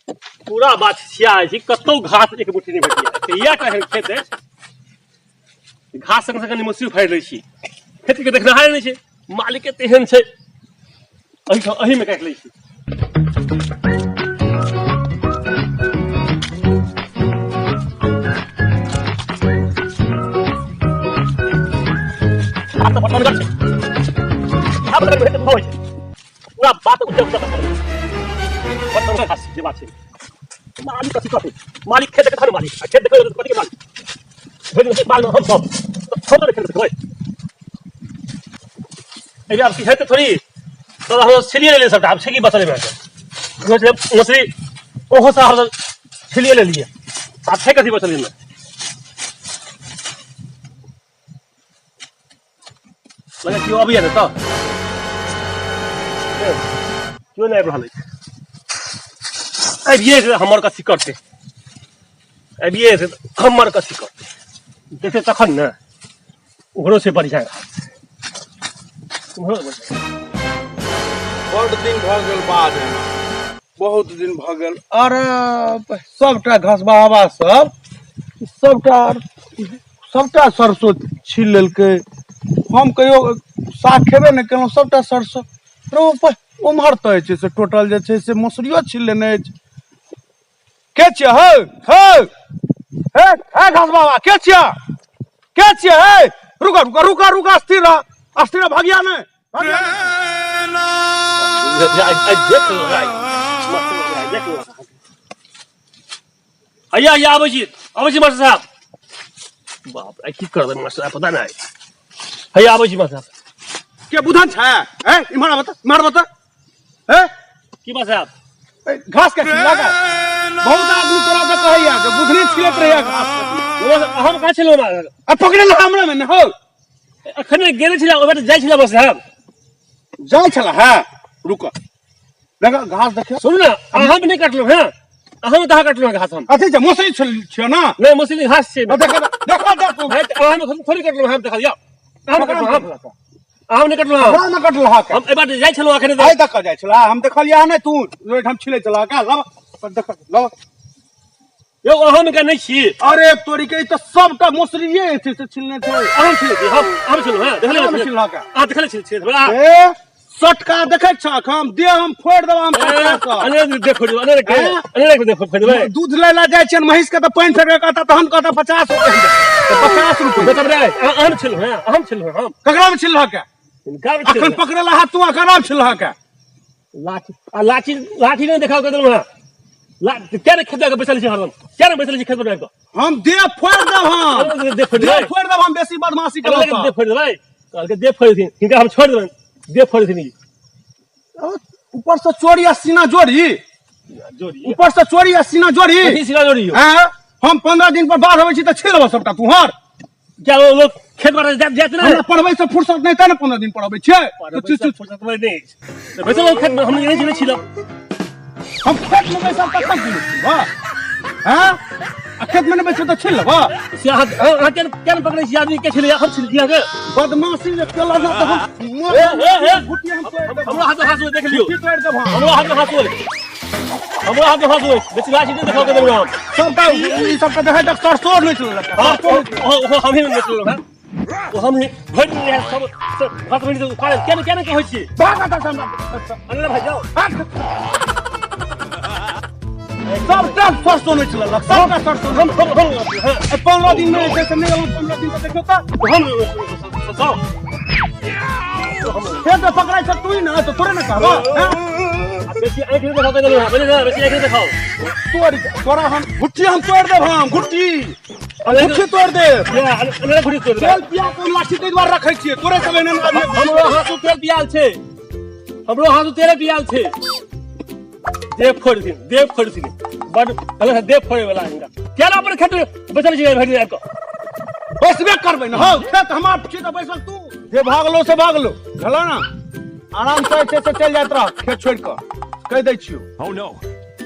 पूरा बात छिया अछि, कतौ घास एक मुट्ठी नहि भेटैया। इएह टा एहन खेत अछि, घास संग संग कनि मसुरी फाड़ि लै छी। खेतके देखनिहारे नहि छै, मालिके तेहन छै, एहिठाम एहिमे काटि लै छी। घास तऽ बड़ छै, इएह बगलमे भेटै तऽ होइ छै। पूरा बात उज्जर उज्जर बड़ बड़ घास जे बात छै। मालिक कथी कहतै? मालिक खेत देखै, मालिक आ खेत देखै कथी के मालिक भरि दिन बाल हम सब हम तऽ खेत देखबै। एहि आब की हेतै? थोड़ी तऽ हम छिलिए लेलियै सबटा, आब छै की बचल? एहिमे मछली ओहो सब हम छिलिए लेलियै, आब छै कथी बचल एहिमे? लगे केओ अबैया ने, तऽ केओ नहि आबि रहल अछि। आबिए जेतै, हमर कथी करतै? आबिए जेतै, हमर कथी करतै? देखतै तखन ने। ओकरो छै बढ़िआँ घास, उम्हरो बढ़िआँ। बड्ड दिन भऽ गेल बाद एना, बहुत दिन भऽ गेल। अरे सबटा घसबा सब सबटा सबटा सरसो छील लेलकै। हम कहियो साग खेबे नहि केलहुँ। सबटा सरसो उम्हर तऽ जे छै से टोटल जे छै से मसुरियो छील लेने अछि। के छियै हौ? हौ हे हे घास बाबा, के छियै? के छियै हे? रुका रुका रुका रुका, स्थिर रह, स्थिर रह, भगिया नहि, भगिया नहि। देख लो, देख लो। हैया हैया, आबै छी, आबै छी मास्टर साहब। बाप रे, की करबै मास्टर साहब, पता नहि। हैया आबै छी मास्टर साहब। के बुधन छै? ए इम्हर आबऽ तऽ, इम्हर आबऽ तऽ। ए की मास्टर साहब? ए, घास के छिला का बहुत आदमी तोरा से कहैया जे बुधनी छिलत रहैया घास के। हम कहाँ छलहुँ? आ पकड़े ला हमरा में न हो। अखने गेले छलै, ओहि बाटे जाइ छलै मास्टर साहब। जाइ छला? है रुक, देख घास देखियो। सुनू ने, अहाँ नहि कटलहुँ हेँ, अहाँ कहाँ कटलहुँ घास हम? अथी छै, मसुरी छियो ना? नहि, मसुरी घास छै। देख देख देख। अहाँ थोड़ी कटलहुँ हम, देखल जाओ। अहाँ कटलहुँ हम? अहाँ नहि कटलहुँ। हमरा नहि कटल हक। हम एहि बाटे जाइ छलहुँ अखने। आइ तक जाइ छला? हम देखलियै नहि, तू ओहिठाम छिलै छला का? लब देख लब। यौ, अहाँ के नहि छी। अरे तोरी के, ई तऽ सबटा मसुरिये छै से छिलने छै। अहाँ छिलै छी? हम छिलहुँ हेँ, देखले? हम छिललक? अहाँ देखले छिलै छी हमरा? ए सटका देखै छक? हम देह हम फोड़ि देब हम सटका सँ। अनेरे देह फोड़ि देबै, अनेरे के हैं? अनेरे के देह फोड़ि देबै। दूध लै ला जाइ छियनि महींस के तऽ पानि फेंक के कहता, तहन कहता 50 रुपए, तऽ 50 रुपए। बेटा रे, अहाँ छिलहुँ हेँ, हम छिलहुँ हम। ककरा में छिलहक? हिनका मे अखन छिलहुँ। पकड़ेला हाथ तू, ककरा में छिलहक? लाठी आ लाठी, लाठी नहि देखाओ के देलहुँ हेँ। क्या नहि खेत बैसल छी हरदम? क्या नहि बैसल छी खेत पर आबि कऽ? हम देह फोड़ि देब हम। अरे, देह फोड़ि देह देबै। फोड़ि देब हम, बेसी बदमाशी केलहुँ कहलकै तऽ। देह फोड़ि देबै, कहलकै देह फोड़ि देथिन। हिनका हम छोड़ि देबनि, देह फोड़ि देथिन ई। ऊपर से चोरी आ सीना जोड़ी। जोड़ी। ऊपर से चोरी आ सीना जोड़ी। कथी सीना जोड़ी यौ? हैं? हम 15 दिन पर बाढ़ अबै छी तऽ छील लेबऽ सबटा तू हर। क्या वो लोग खेत पर जात जात हमरा ने पढ़बै से फुर्सत नहि, तै ने 15 दिन पर अबै छियै। तऽ चुप चुप। फुर्सत में नहीं तऽ बैसल रहू खेत में, हम नहीं छिले छिलब। हम खेत में बैसल तखन छिलै छिलबऽ? हैं? आ खेत में नहि बैसल तऽ छिल लेबऽ? से अहाँ अहाँ केना केना पकड़ै छी आदमी के? छिले हम छिल दिया के? बदमाशी जे केलऽ ने तऽ हम ए, ए, ए। घुटी हम तोड़ि देब। हमरो हाथ में हाथ देख लियौ। घुटी तोड़ि देब हम। हमरो हाथ में हाथ होय, हमरो हाथ में हाथ होय। बेसी लाठी नहि देखाओ के देलहुँ हम। सबटा ई सबटा देखै तक सरसो नहि छिललक। हाँ, सरसो नहि छिललक। ओ हमही नहि छिललहुँ हेँ, ओ हमही भरि दिन रहै सब सब घास भरि दिन उखाड़ल। केना केना कहै छी? भाग एतऽ से हमरा। अनले भाइ जाओ। भाग। सबटा सरसो नहि छिललक, सबटा सरसो। हम हाँ, 15 दिन में जे छै से नहि एलहुँ 15 दिन तऽ देखियौ तऽ। हम जाओ। खेत में पकड़ाइ छै तू ने तऽ तोरे ने कहबऽ, हैं? आ बेसी आँखि नहि देखाओ के देलहुँ हेँ, बुझलियै ने? बेसी आँखि नहि देखाओ। तोड़ तोरा हम घुट्टी हम तोड़ देब, हम घुट्टी घुट्टी तोड़ देब। अनेरे घुटी तोड़ि देबै। तेल पिया के हम लाठी ताहि दुआरे रखै छियै, तोरे सब एहन आदमी। हमरो हाथू तेल पियाल छै, हमरो हाथू तेले पियाल छै। देह फोड़ि दिन, देह फोड़ि दिन। बड कहलक देह फोड़े वाला हिनका। केना अपन खेत में बैसल छी भरि दिन आबि कऽ? बैसबे करबै ने हौ, खेत हमार छी तऽ बैसल तू। जे भागलो से भागलो भेलो ना, आराम से छै से चलि जाइत रह खेत छोड़ि कऽ, कहि दै छियौ। Oh no!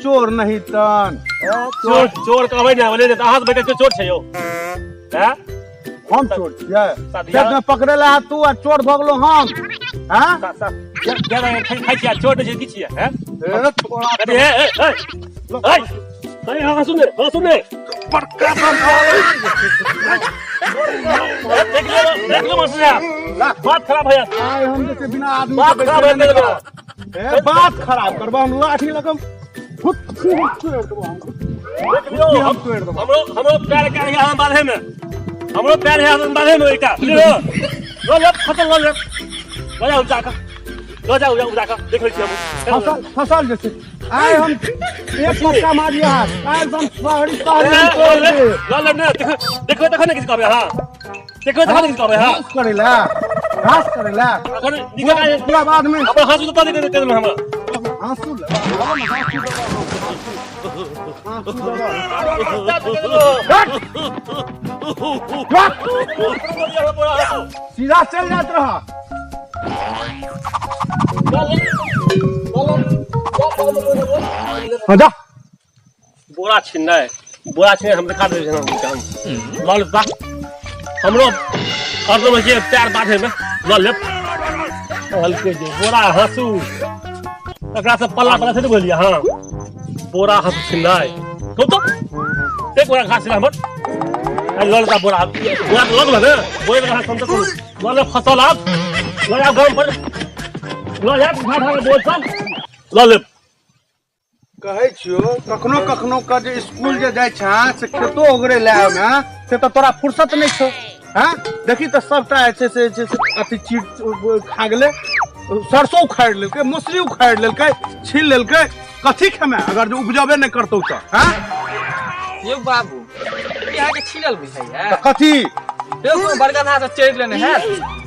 चोर नहीं तन। चोर चोर कहबै ने, बोले ने तऽ अहाँ से बैठल चोर छै यौ, हैं? हम चोर छियै? साथिया। खेत में पकड़े ला तू आ चोर भऽ गेलो हम, हैं? खाइ छियै, चोर नहि छै की छियै, हैं? ए, तोरा अरे ए, ए, ए। ऐ अरे हाँ सुन हाँ सुन बड़का देख लो, देख लो मास्टर साहब, बात खराब है यार। आइ हम जे छै बिना आदमी बात के खराब है बैठे तेरे। ए, बात खराब करबा, हम लाठी लगम फुट फुट तोड़ देबो हम। देख लियो। हम हम तोड़ देबो। हमरो हमरो पैर के है हम बांधे में, हमरो पैर है हम बांधे में एकटा, बुझलियो? लो ले फसल, लो ले, लो जाओ जाकर, लो जाओ जाओ जाकर देख लै छी हम। फसल फसल जे छै आइ हम एक पक्का मारिए हाथ आइ एकदम शहरी शहरी हम तोड़ लो ले, देब। लो ले ने, देखो देखो तखन ने किछु कहबै अहाँ, देखो तखन ने किछु कहबै अहाँ। घास करै ला, घास करै ला। अखन निकल आए। पूरा बाद में हमरा हाँसू तऽ दे दे देलहुँ हमरा। हाँसू ले, आबो ने, हाँसू देबो, हाँसू देबो। सीधा चल जात रहा। हाँ जा। बोरा छिननाइ, बोरा छिननाइ हम देखा देबै हम लऽ लेब बा। हमरो हरदम होइ छै पैर बांधैमे, लऽ लेब। कहलकै जे बोरा हाँसू एकरा से पल्ला पल्ला छै ने, बुझलियै? हाँ, बोरा हाँसू छिननाइ कहू तऽ एक बोरा घास छलै हमर, आइ लऽ लेता बोरा, बोरा तऽ लऽ गेल ने, बोरे घास हम तऽ लऽ लेब फसल। आब लऽ जायब गाम पर, लऽ जायब उठा उठा कऽ बोझ सब लऽ लेब। कहै छियौ, कखनो कखनो के जे स्कूल जे जाइ छह से खेतो ओगरे लए आबै से तऽ तोरा फुर्सत नहि छौ। हँ, देखी तऽ सबटा जे छै से जे छै से अथी चीज खा गेलै, सरसो उखाड़ि लेलकै, मसुरी उखाड़ि लेलकै, छील लेलकै। कथी खेमे अगर जे उपजबे नहि करतौ तऽ? हँ यौ बाबू, ई अहाँके छीलल बुझाइया? तऽ कथी यौ, कोनो बड़का से चढ़ि लेने हैत।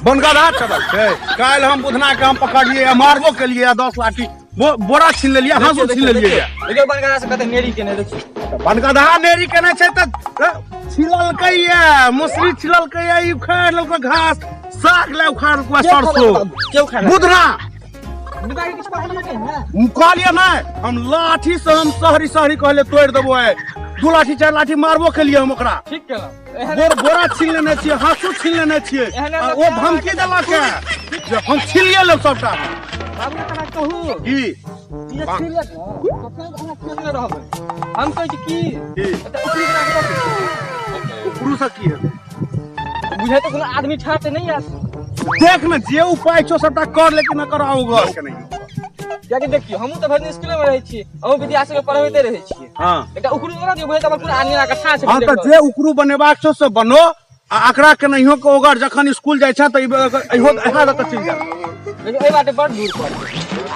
बनगदहा चढ़ल छै। काल्हि हम बुधना के हम पकड़लियै आ मारबो केलियै आ 10 लाठी बोरा छीन लेलियै, हाँसू छीन लेलियै। देखियौ, बनगदहा से कते नेरी केने, देखियौ। बनगदहा नेरी केने छै तऽ छिललकै ये मसुरी, छिललकै ये, ई उखाड़ि लेलकै घास साग ले, उखाड़ लेलकै सरसों। के उखाड़ल? बुधना। बुधना के किछु पकड़ने नहि है? हम कहलियै नहि, हम लाठी से हम शहरी शहरी कहलियै तोड़ि देबो आइ, 2 लाठी 4 लाठी मारबो केलियै हम ओकरा। ठीक केलहुँ। एहन बोरा छीन लेने छियै, हाँसू छीन लेने छियै। एहने आ लोक ओ धमकी देलक है जे हम छीनिए लेब सबटा। बाबू, एकरा कहू। की? ई जे छीलक ने, कखन अहाँ खेतमे रहबै? हम कहै छी की की? एकटा उखड़ी बना कऽ रखू। उकरू से की हेतै? बुझै तऽ कोनो आदमी ठाढ़ तऽ नहि आयत। देख ने, जे उपाय छौ सबटा कर, लेकिन एकर अवगत के नहीं। कियाकि देखियौ, हमहूँ तऽ भरि दिन स्कूले मे रहै छियै, अहूँ विद्यार्थी के पढ़बैते रहै छियै। एकटा उखड़ू बना दियौ, बुझै तऽ अपन पूरा आदमी आके ठाढ़ छै। हाँ, तऽ जे उकरू बनेबाक छौ से बनो आ एकरा केनाहियो के ओगर जखन स्कूल जाइ छै तऽ इहो इहा दऽ कऽ चलि जा। लेकिन एहि बाटे बड़ दूर पड़तै।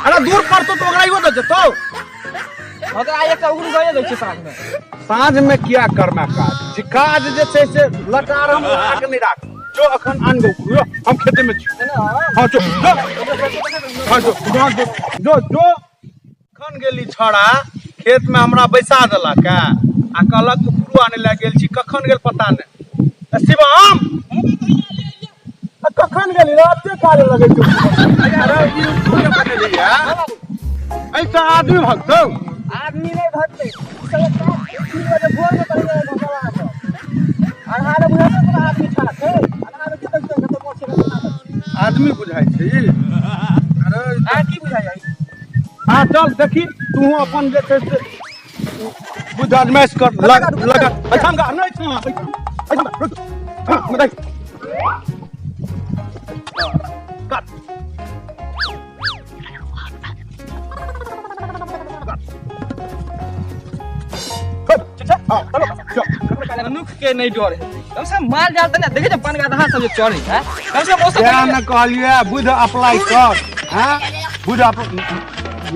अरे दूर पड़तौ तऽ ओकरा इहो दऽ जेतौ। हाँ, तऽ आइ एकटा उखड़ू गए दै छियै साँझमे। साँझ में किया करना काज? जे काज जे छै से लटार हम लगा के नहि राख। जो अखन आन गो उकरू, हम खेते में छी। हाँ जो, जो, हाँ जो, जो, जो, जो, जो। कखन गेली छौड़ा खेत में हमरा बैसा देलक आ कहलक उकरू आने लए गेल छी, कखन गेल पता नहि। ए, शिवम, आ कखन गेली रे? एते काल लगै छौ। अरे ई उकरू जे बनेली है, एहिसँ आदमी भगतौ? आदमी नहि भगतै। ई सब एकटा 3 बजे भोर मे पड़ि जाइ घसला पर। अन्हारे बुझाइ छै कोनो आदमी ठाढ़ छै। अन्हारे के देखतै कतऽ मोर छै, कतऽ नाटक छै। आदमी बुझाइ छै ई? अरे अहाँ की बुझाइ छै? हाँ चल, देखी तू अपन जे छै से बुझ आजमाइश कर, लग लगा एहिठाम गा नहि छै, एहिठाम एहिठाम रुक। हाँ बताइ काट। ठीक छै, हाँ चलो चल। मनुख के नहि डर हेतै, कम से कम माल जाल तऽ नहि देखै छै, बनगदहा सब जे चढ़ै है, कम से कम ओ सब तें ने कहलियै बुध अप्लाई कर। हैं, बुध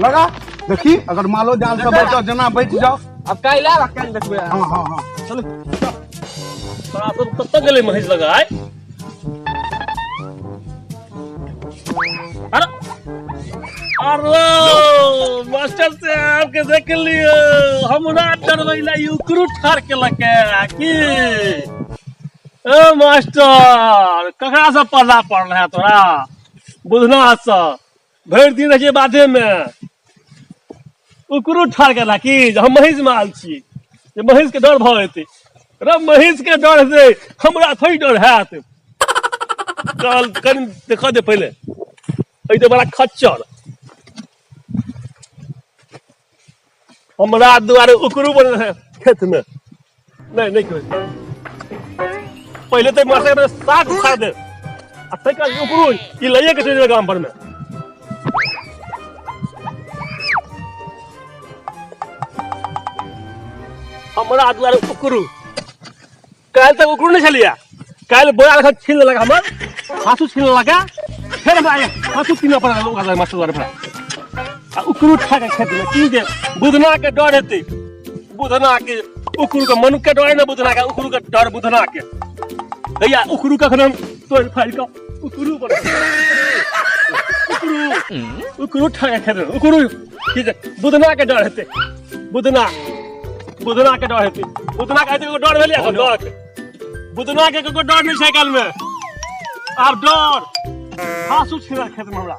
लगा देखी, अगर मालो जाल से बचो जेना बचि जाओ। अब काल्हि आयब आ काल्हि देखबै अहाँ। हाँ हाँ हाँ चलो। तोरा सब कतऽ गेलै महींस लगाय? अरे अरे मास्टर साहब के देख लियो, हमरा डरबै ला उकरू ठार केलक की? ए मास्टर, ककरा से पढ़ला पढ़ल है तोरा? बुधना से भरि दिन रहै छै बाधे मे, उकरू ठार केला की जे हम महींस माल छी, जे महींस के डर भऽ जेतै? रे महींस के डर हेतै, हमरा थोड़ी डर हैत? चल कनि देखऽ दे पहिले, एहि तऽ बड़ा खच्चर। हमरा दुआरे उकरू बनल है खेत में। नहीं नहीं कहै पहिले तऽ मास्टर साग उखाड़ दे आ तकर उकरू ई लइए के चलि जेबै गाम पर में। हमरा दुआरे उकरू काल्हि तक उकरू नहि छलियै, काल्हि बोरा लखन छीन लेलक हमर, हाँसू छीन लेलक, फेर हमरा हाँसू कीनऽ पड़ल ओकरा मास्टर दुआरे पर। आ उकरू खा के खेत में की जे बुधना के डर हेतै, बुधना के उकरू के मनुख के डर ने, बुधना के उकरू के डर बुधना के भैया उकरू कखन हम तोड़ फाड़ि कऽ उकरू बना उकरू उकरू ठा के खेत में उकरू की जे बुधना के डर हेतै, बुधना बुधना के डर हेतै, बुधना के हेतै डर भेलै एखन डर के बुधना के ककरो डर नहि छै काल में आब डर हाँसू छिड़ल खेत में हमरा।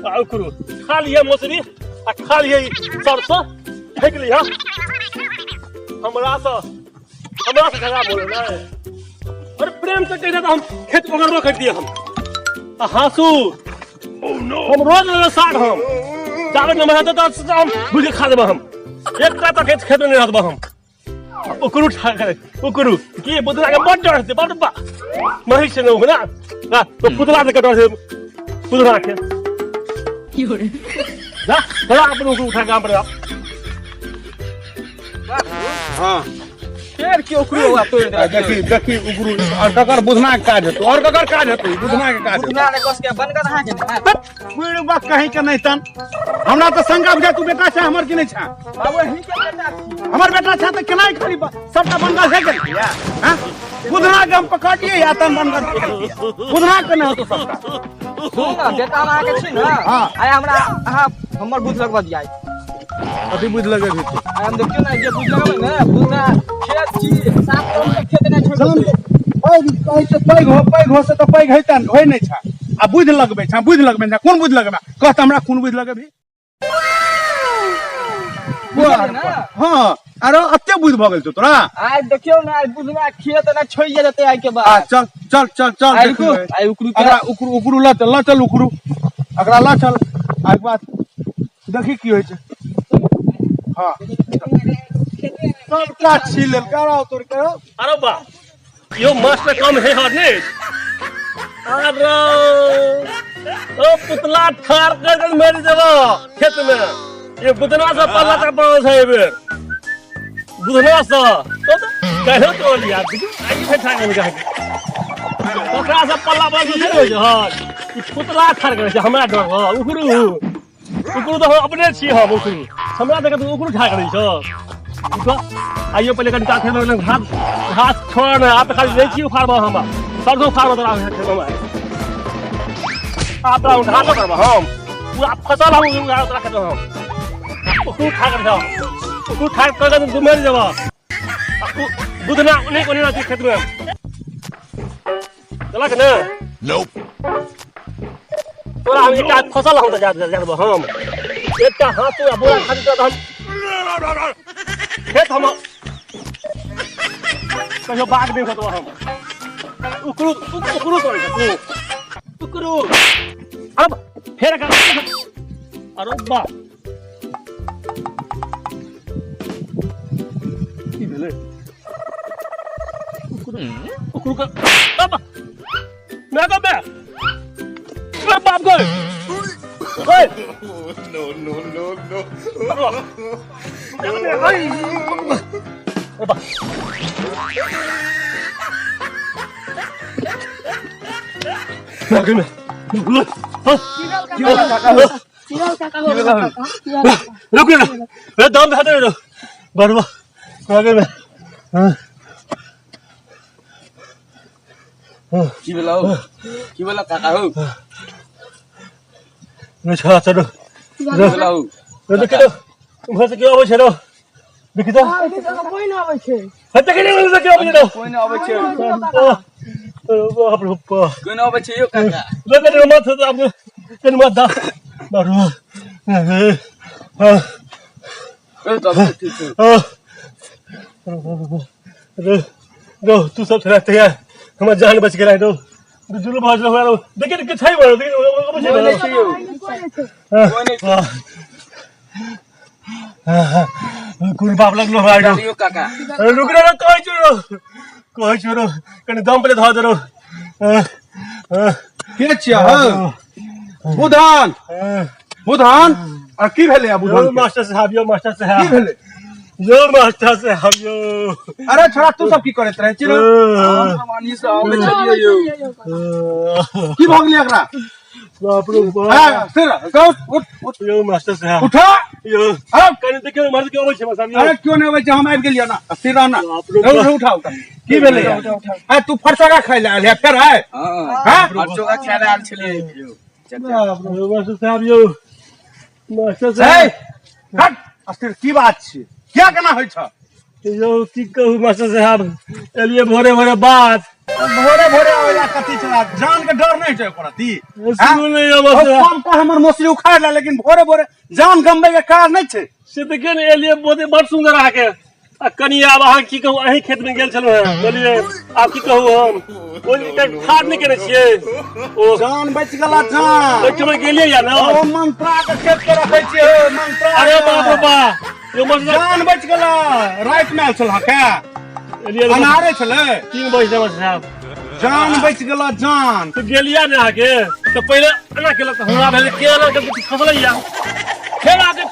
आ उकरू खा लिअ मौसरी आ खा लिअ सरसों फेंक लिअ। हमरा से झगड़ा बोले ना, अरे प्रेम से कह हम खेत ओगरबो कर दिए हम। आ हाँसू हम रोज रोज साग हम जाबे नंबर हेतै तऽ हम भूज के खा देबै हम, एकटा तऽ खेत खेत में नहि रहबै हम। उकरू ठा करे उकरू की बुदना के बड डर हेतै, बड बा मही छै ने ओकरा ना तो पुतला के डर छै बुदना के। जा बड़ा अपन उकरू उठा गाम पर। हाँ फेर के उकरू हुआ तोड़ दे। देखी देखी उकरू और ककर बुधना के काज हेतौ, और ककर काज हेतौ? बुधना के काज हेतौ। बुधना ने कस के बनगन अहाँ के ना। बुढ़ बा कहीं के नहीं तन हमरा तऽ शंका बुझा तू बेटा छै हमर की नहीं छै? बाबू अहीं के बेटा छी। हमर बेटा छै तऽ केना खाली सबटा बनगन है गेल हैं? बुधना के हम पकड़लिए या तन बनगन बुधना के नहीं होतो सबटा। सुन ना बेटा हम अहाँ के छी ना। हाँ। आइ हमरा अहाँ हमर बुझ लगबा दिया। अभी बुझ लगे भी तू। आइ हम देखियो ना जे बुझ लगबै ने बुधना खेत छी 7 करोड़ के खेत नहि छोड़ जान देतै। पैघ कहै छै पैघ हो, पैघ हो से तऽ पैघ हेतै ने, होइ नहि छै। आ बुझ लगबै छै, बुझ लगबै छै, कोन बुझ लगबै? कह तऽ हमरा कोन बुझ लगेबही? बुझलियै ने? हाँ, अरे एते बुझ भऽ गेल छौ तोरा? आइ देखियौ ने आइ बुधना खेत ने छोड़ि जेतै आइ के बाद। आ चल चल चल चल आइ देखू। रुकू, आइ उकरू के अगरा उकरू उकरू ल चल, ल चल उकरू। अगरा ल चल। आइ बात देखी की होइ छै। हाँ। सबटा छीन लेलकै, अरे तोर के। अरे बा यो मास्टर कम है हर ने। अरे ओ पुतला ठार कर कर मारि देबो खेत में। ये बुधना से पल्ला तक पड़ल छै एहि बेर। बुधना से तो कहियो तो लिया आइ फेर ठार कर के ओकरा से पल्ला पड़ल छै होइ छै। हँ ई पुतला ठार करै छै हमरा डर हो उकरू उकरू तऽ हम अपने छी हम उकरू हमरा देख तू उकरू ठार करै छौ। आइयो पहिले कनिटा खेत में घास घास छोड़ ने आब तऽ खाली लै छी उखाड़बह हम सरसों उखाड़बह तोरा खेत में आब तोरा घासो करबह हम पूरा फसल हम उखाड़ तोरा खेत में हम उकरू ठार करै छौ उकरू ठार कर के तू मरि जेबह। बुधना नहीं कोनी रहती खेत में चलक ने। तोरा हम एकटा फसल हम तऽ जा देबह हम एकटा हाँसू आ बोरा खाली तोरा हम खेत हम कहियो बाग नहि होतबह हम उकरू उकरू करै छै तू उकरू। अब फेर अरे बा की भेलै? उकरू उकरू के अब मैं कब बे अरे बाप गए ओए No, no, no, no. अरे बा मैं गई मैं हाँ रुक ना अरे दम था रे बरवा मैं गई मैं। हाँ की भेलौ? की भेलौ काका हौ? मैं छा चलो की भेलौ? रे देखि तो उम्हर से क्यों आबै छै रो देखि तो कोई ना आबै छै। हट देखि ने से क्यों आबै छै रो कोइ नहि अबै छै। अरे बाप रे बाप कोइ नहि अबै छै यौ काका। रे रे मत आप तेन मत दा बरवा हां ए तब ठीक छै। हां रे रो तू सब छला तैयार हमर जान बच गेल रो जुलु भऽ गेल रो देखि के छै बरो देखि अबै छै कोइ नहि छै यौ। हां कोइ नहि छै। कोन बाप लगलो हमरा एहिठाम? चलियो काका अरे रुक रे कहै छियौ रौ, कहै छियौ रौ, कनि दम पहिले धऽ दे रौ। के छियै हौ बुधन बुधन आ की भेलै आ यौ बुधन के? मास्टर साहब यौ मास्टर की साहब भेलै यौ मास्टर साहब यौ अरे छोड़ा तू सब की करैत रहै छी रौ? हम से आबै छलियै यौ की भऽ गेलै एकरा बाप रे बाप ए, सिर, उठ उठ उठ यौ मास्टर साहब उठा यौ अरे कनि देखियौ मर्द के अबै छै मास्टर साहब अरे यौ क्यों नहि अबै छै हम आबि गेलियै ना सिर ना बाप रे बाप। उठा उठा उठा की भेलै आ तू फरसगा खाइ लए आयल है फेर आय हां हाँ? फरसोगा खाय लए आयल छलियै यौ चाचा यौ मास्टर साहब यौ मास्टर हे साहब हट अस्थिर की बात छी किया केना होइ छ यौ की कहू मास्टर साहब एलियै भोरे भोरे बात भोरे भोरे आबै ला कथी छला जान के डर नहि छै ओकरा ती सुनू नहि यौ मास्टर साहब। सबटा हमर मौसी उखाड़ ला लेकिन भोरे भोरे जान गमबै के काज नहि छै से देखियौ ने एलियै बहुते बड़ सुन्दर अहाँके आ कनि आब अहाँ की कहू अहीं खेत मे गेल छलहुँ हेँ बोलिए आब की कहू हम ओहि खाद नहि केने छियै ओ जान बचि गेला जान ओहिठमा गेलियै या ने ओ मंत्रा के खेत के रखै छियै ओ मंत्रा अरे के। बाप रे बा यौ मास्टर साहब जान बचि गेला राति मे आयल छल के एलियै अनारे छलै 3 बजे मास्टर साहब जान बचि गेला जान तऽ गेलियै ने अहाँके तऽ पहिले एना केलक तऽ हमरा भेल के एना केलक खसलैया फेर आके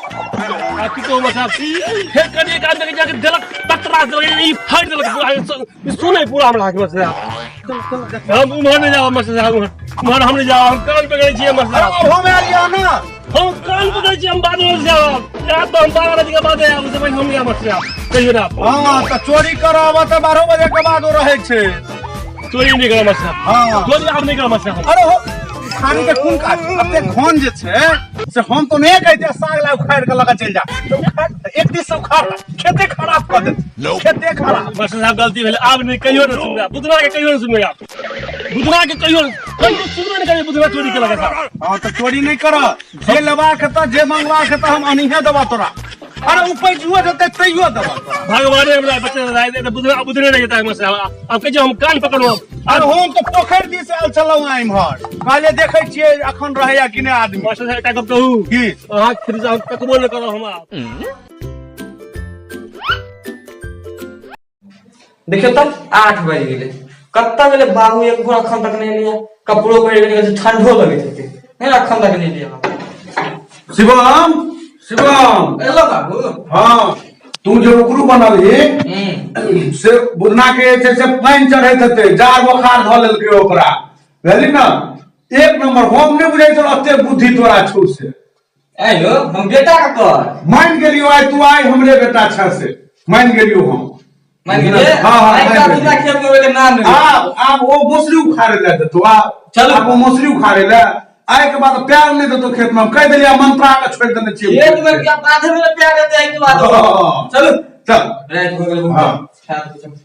आ की कहू मास्टर साहब फेर कनि एक आदमी के जाके देलक ततरा देलक ई फाड़ि देलक पूरा ई सुनै पूरा हमरा अहाँके मास्टर साहब हम उम्हर नहि जाब मास्टर साहब उम्हर उम्हर हम नहि जाब हम कान पकड़ै छियै मास्टर अरे साहब हम आयल यऽ ना हम कान पकड़ै छियै हम बादमे जाब या तऽ हम 12 बजे के बाद आयब उससे पहिले हम नहि आयब मास्टर साहब कहियो ना आप हाँ तऽ चोरी करब तऽ 12 बजे के बाद ओ रहै छै चोरी नहि करब मास्टर साहब हाँ चोरी आब नहि करब मास्टर साहब अरे हो उखाड़ी के कोन काज एते घन जे छै से हम तो नहीं कहते साग ला उखाड़ के लगा चलि जा तऽ उखाड़ एक दिस से उखाड़ ला खेते खराब कऽ देत खेते खराब मास्टर साहब गलती भेलै आब नहि कहियो नहि सुनबै बुधना के कहियो नहि सुनबै आब बुधना के कहियो कहियो सुनबे नहि करियै बुधना चोरी केलक साहब हाँ तऽ चोरी नहि कर जे लेबाक हेतऽ जे मंगबाक हेतऽ हम अनहिए देबऽ तोरा अरे उपजियो जेतै तैयो देबऽ तोरा भगवाने हमरा बच्चा राय दे बुधना बुधने नहि जेता मास्टर साहब आब कहै छी हम कान पकड़ू अरे हम तऽ पोखरि दिस आयल छलहुँ हेँ इम्हर कहलियै देखै छियै अखन रहैया कि नहि आदमी मास्टर साहब एकटा गप कहू की अहाँ फिर से हम तकबो नहि करब हम आब देखियौ तऽ 8 बाजि गेलै कतऽ गेलै बाबू एक भोर अखन तक नहि एलैया कपड़ो पहिर गेलै ठंडो लगैत हेतै नहि अखन तक नहि एलैया बाबू शिवम शिवम एलो बाबू हाँ तू जे उकरू बनलही से बुधना के जे छै से पानि चढ़ैत हेतै जाड़ बोखार धऽ लेलकै ओकरा बुझली ने एक नंबर हम नहि बुझै छलहुँ एते बुद्धि तोरा छौ से आँय यौ हम बेटा के कर मान गेलियो आइ तू आइ हमरे बेटा छ से मान गेलियो हम मान गेलियै हाँ हाँ आइ मान का गेलियै। बुधना खेत में के नाम नहि आब आब ओ मौसरी उखाड़े ले देतो आब चलू। आब ओ मौसरी उखाड़े ले आइ के बाद प्यार नहि देतो खेत में हम कहि देलियै मंत्रा के छोड़ि देने छियै खेत में क्या बाधे में प्यार देते हैं के बाद हाँ। चलू चल रात हो गेल हाँ। खाना पीना।